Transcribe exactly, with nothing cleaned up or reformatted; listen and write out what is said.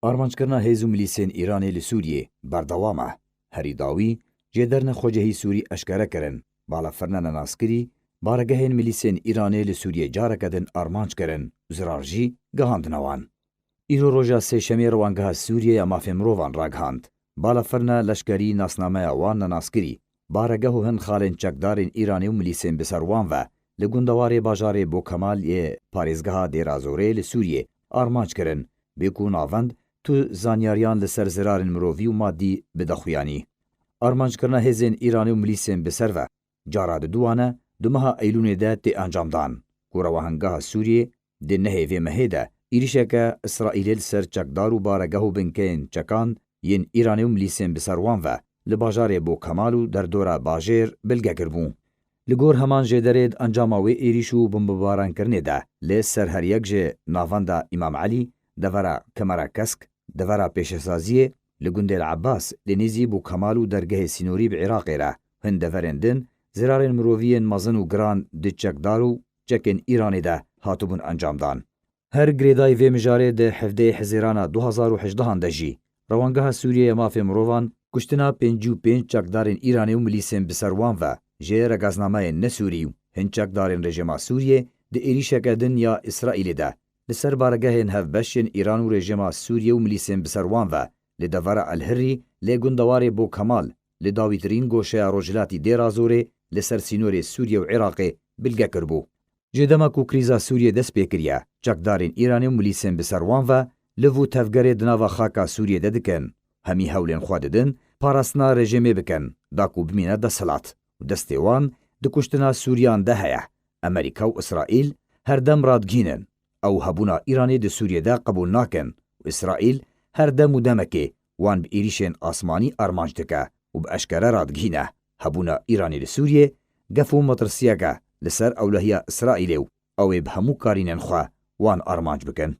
Armanckirina hêz û milîsên Îranê li Sûriyê berdewam e. Herî dawî jêderine xwecihî Sûrî eşkere kirin, balafirina nenaskirî baregehên milîsên Îranê li Sûriyê careke din armanc kirin û zirar jî gihandine wan. Îro roja Sêşemê Rewangeha Sûriyê ya Mafê Mirovan ragihand, balafirina leşkerî nasnameya wan nenaskirî, baregeh û hin xalên çekdarên Îranê û milîsên bi ser wan ve li gundewarê bajarê Bokemal yê parêzgeha Dêra Zorê li Sûriyê armanc kirin, bê ku navend tu zanyariyan li ser zirarên mirovî û madî bide xuyanî. Armanckirina hêzên Îranê û milîsên bi ser ve cara diduwan e, di meha Eylûnê de tê encamdan, ku Rewangeha Sûriyê di nehê vê mehê de êrîşeke Îsraîlê li ser çekdar û baregeh û binkeyên çekan yên Îranê û milîsên bi ser wan ve li bajarê Bokemal û derdora bajêr bilge kiribû. Li gor heman jêderê di encama wê êrîş û bombebarankirinê de li ser her yek ji navenda Îmam Elî, devera Kemera Kesk, devera pêşesaziyê li gundê El Ebas li nêzî Bokemal û dergehê sînorî bi Iraqê re hin deverên din zirarên mirovî yên mezin û giran di çekdar û çekên Îranê de hatibûn encamdan. Her girêdayî vê mijarê di hevdeyê Hezîrana du hazar û hejdehan de jî Rewangeha Sûriyê ya Mafê Mirovan kuştina pêncî û pênc çekdarên Îranê û milîsên bi ser wan ve jê regaznameyên ne Sûrî û hin çekdarên rejîma Sûriyê di êrîşeke din ya Îsraîlê de li ser baregehên hevbeş yên Îran û rejîma Sûriyê û milîsên bi ser wan ve li devera El Hirrî lê gundewarê Bokemal li dawîtirîn goşeya rojhilatî Dêra Zorê li ser sînorê Sûriyê û Iraqê bilge kiribû. Ji dema ku krîza Sûriyê dest pê kiriye, çekdarên Îranê û milîsên bi ser wan ve liv û tevgerê di nava xaka Sûriyê de dikin. Hemî hewlên xwe didin parastina rejîmê bikin, da ku bimîne desthilat û destê wan di kuştina Sûriyan de heye. Amerîka û Îsraîl her dem radigihînin, ew hebûna Îranê di Sûriyê de qebûl nakin û Îsraîl her dem û demekê wan bi êrîşên asmanî armanc dike û bi eşkere radigihîne. Hebûna Îranê li Sûriyê gef û metirsiyek e li ser ewlehiya Îsraîlê û ew ê bi hemû karînên xwe wan armanc bikin.